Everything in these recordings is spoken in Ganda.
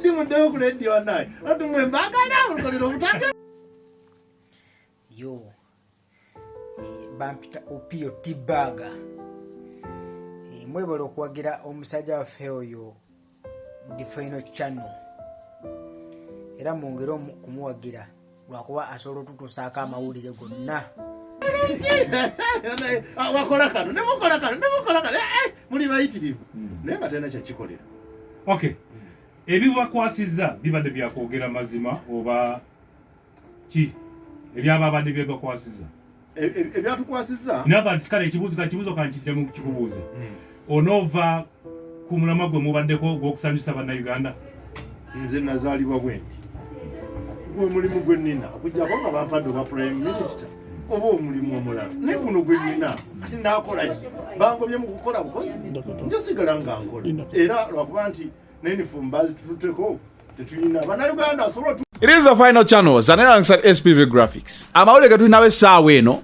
Ddi muddeyo ku lediyo wanaye anti mwe mbagala mukolera obutange. Yo, bampita Opio Tibaga. Mwebale okuwagira omusajja waffe oyo The Final Channel, era mwongere kumuwagira lwakuba asobola otutuusaako amawulire gonna. Wakola kano nemukola kano nemukola kano, muli bayitirivu, naye nga talina kyakikolera. Okay, ebibakwasizza bibadde byakwogera mazima oba ki ebyababadde byebakwasizza? Ebyatukwasizza Nava nti kale ekibuuzo kakibuuzo kankiddemu kikubuuze. Onoova ku mulamwa gwe mubaddeko gw'okusanyusa Bannayuganda? Nze nazaalibwa bwe nti, gwe mulimu gwe nnina, okuggyako nga bampadde obwa prime minister oba omulimu omulala, naye guno gwe nnina. Kati naakola ki? Bangobye mu kukola bukozi, nze sigala nga nkola, era lwakuba nti nenifomu bazitututeko, tetulina Bannayuganda asobola. It is the Final Channel, Zanel alongside SPV Graphics. Amawulire ge tulinawo essaawa eno,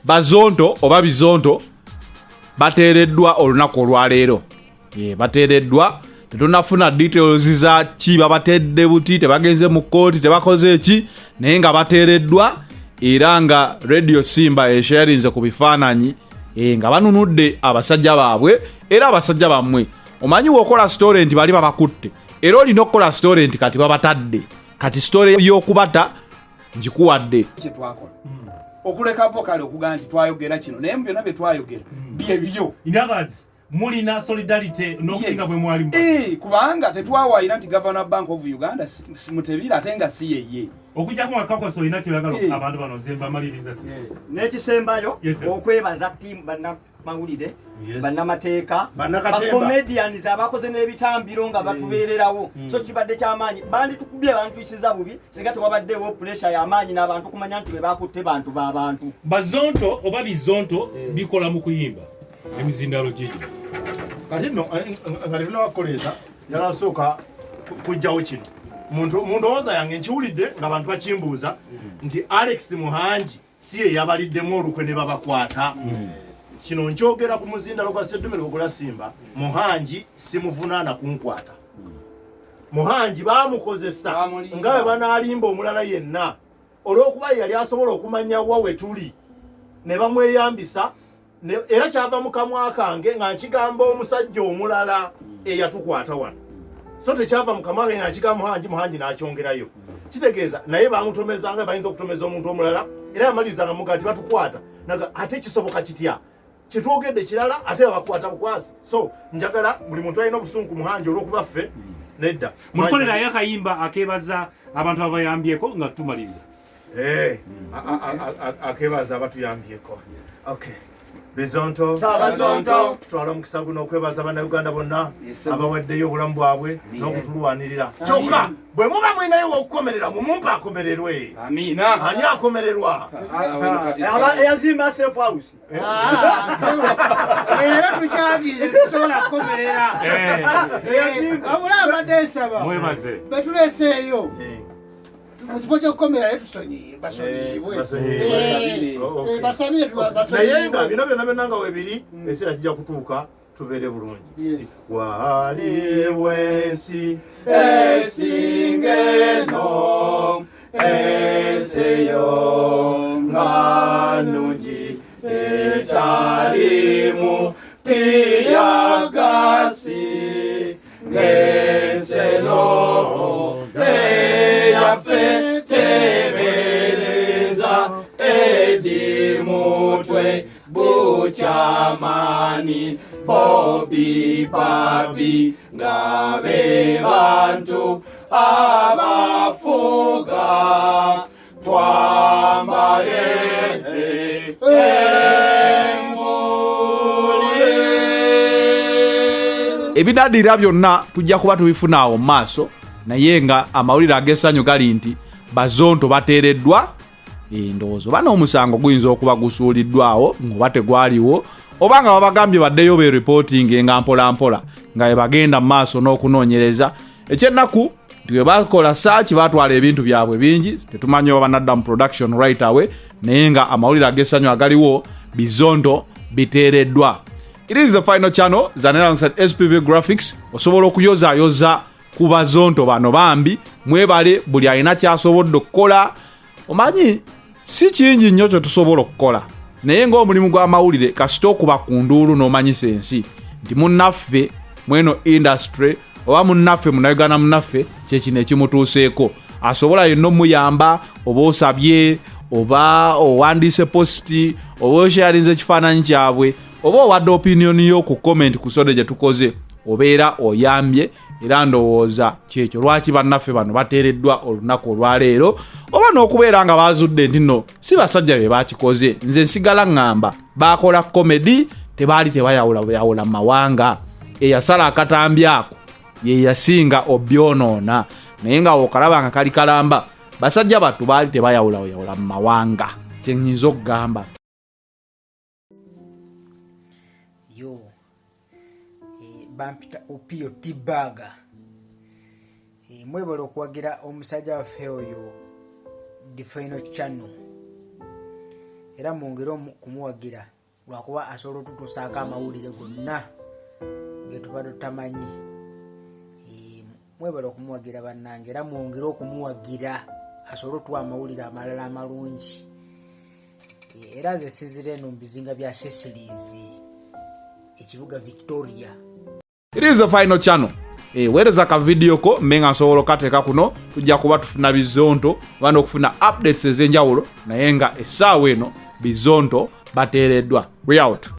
Bazonto oba Bizonto bateereddwa olunaku olwaleero. Bateereddwa, tetunafuna details za ki babatedde buti, tebagenze mu kkooti, tebakoze ki, naye nga bateereddwa, era nga Radio Simba esharinze ku bifaananyi nga banunudde abasajja baabwe era abasajja bammwe. Omanyi wokola story nti bali babakutte, era olina okukola story nti kati babatadde. Kati story y'okubata ngikuwadde. Kyetwakola okulekapo kale okugamba nti twayogera kino, naye mu byonna bye twayogera byebyo. In other words, mulina solidarity n'okusinga bwe mwali Kubanga tetwawayira nti Governor Bank of Uganda Mutebile ate nga si yeye. Okujjako nga kakosa olina kyoyagala abantu bano nze mbamaliriza si. N'ekisembayo, Yes, sir. okwebaza ttiimu, bannamawulire, bannamateeka, Bannakatemba. bacomedians abakoze n'ebitambiro nga batubeererawo. So kibadde kyamaanyi. Banditukubye, bantuyisiza bubi singa tewabaddewo pressure y'amaanyi n'abantu kumanya nti bwe bakutte bantu b'abantu. Bazonto oba Bizonto bikola mu kuyimba emizindalo gigi. Kati nno nga tetunabakukoleeza, njagala sooka kujjawo kino. Mu ndowooza yange nkiwulidde nga abantu bakimbuuza nti Alex Muhangi si ye yabaliddemu olukwe ne babakwata. Kino nkyogera ku muzindalo gwa Seddumire Bugula Simba. Muhangi simuvunaana kunkwata. Muhangi bamukozesa Bamulimba. nga bwe banaalimba omulala yenna, olw'okuba ye yali asobola okumanya wa we tuli ne bamweyambisa. Era kyava mu kamwa kange nga nkigamba omusajja omulala eyatukwata wano, so tekyava mu kamwa kange nga nkigamba Muhangi, Muhangi n'akyongerayo. Kitegeeza naye bamutomezanga, bayinza okutomeza omuntu omulala, era yamalirizanga muga nti batukwata naga ate kisoboka kitya kyetwogedde kirala ate babakwata bukwasi. So njagala buli muntu alina obusungu ku Muhangi olw'okuba ffe, nedda. Mutukolerayo akayimba akebaza abantu abayambyeko nga tumaliriza. Akebaza abatuyambyeko. Okay. Bizonto. Saabazonto. Twala omukisa guno okwebaza Bannayuganda bonna Yes, sir. abawaddeyo obulamu bwabwe n'okutulwanirira. Kyokka bwe muba mulinayo wokukomerera, mumumpe akomererwe. Amiina. Ani akomererwa? Eyazimba safe house. Era tukyagize, tusobola kukomerera. Wabula abadde nsaba Mwebaze. betuleseeyo mu kifo ky'okukomera, naye tusonyiye, basonyiyibwe. Basonyiyibwe. Oh, okay. Basabire Naye nga basonyiyibwe. bino byonna byonna nga webiri, ekiseera kijja kutuuka tubeere bulungi. Waliwo ensi esinga eno, ensi yo nga nnungi, etalimu tear gas, ng'ensi eno eyaffe. Tebereza Eddie Mutwe, Buchaman, Bobi, Barbie nga be bantu abafuga. Twambale engule. Ebidaddirira byonna tujja kuba tubifuna awo mu maaso, naye nga amawulire ag'essanyu gali nti Bazonto bateereddwa. Ndowooza oba n'omusango guyinza okuba gusuuliddwawo ng'oba tegwaliwo, oba nga babagambye baddeyo be reporting nga mpola mpola nga bwe bagenda mu maaso n'okunoonyereza. Ekyennaku nti bwe bakola search batwala ebintu byabwe bingi, tetumanyi oba banadda mu production right away, naye nga amawulire ag'essanyu agaliwo, Bizonto biteereddwa. It is the Final Channel, Zanel alongside SPV Graphics. Osobola okuyozaayoza. ku bazonto bano. Bambi mwebale buli alina kyasobodde okukola. Omanyi si kingi nnyo kye tusobola okukola, naye ng'omulimu gw'amawulire kasita okuba ku nduulu n'omanyisa ensi nti munnaffe mweno industry oba munnaffe munnayuganda munnaffe kyekino ekimutuuseeko, asobola yenna omuyamba, oba osabye, oba owandiise positi, oba osharinze ekifaananyi kyabwe, oba owadde opinion yo ku comment ku sode gye tukoze, obeera oyambye. Era ndowooza kyekyo lwaki bannaffe bano bateereddwa olunaku olwaleero, oba n'okubeera nga bazudde nti no si basajja be bakikoze. Nze nsigala ŋŋamba bakola comedy, tebaali tebayawula yawula mawanga. Eyasala akatambi ako ye yasinga obyonoona, naye nga okalaba nga kali kalamba, basajja battu baali tebayawulayawula mu mawanga, kyenyinza okugamba. Yo bampita Opio Tibaga. Mwebale okuwagira omusajja waffe oyo The Final Channel, era mwongere kumuwagira lwakuba asobola otutuusaako amawulire gonna getuba tutamanyi. Mwebale okumuwagira bannange, era mwongere okumuwagira asobole otuwa amawulire amalala amalungi. Era nze sinzira eno mu bizinga bya Seychelles, ekibuga Victoria. It is the Final Channel. Weereza ka vidiyo ko mbe nga nsobola okateeka kuno, tujja kuba tufuna bizonto oba n'okufuna updates ez'enjawulo, naye nga essaawa eno bizonto bateereddwa. We out.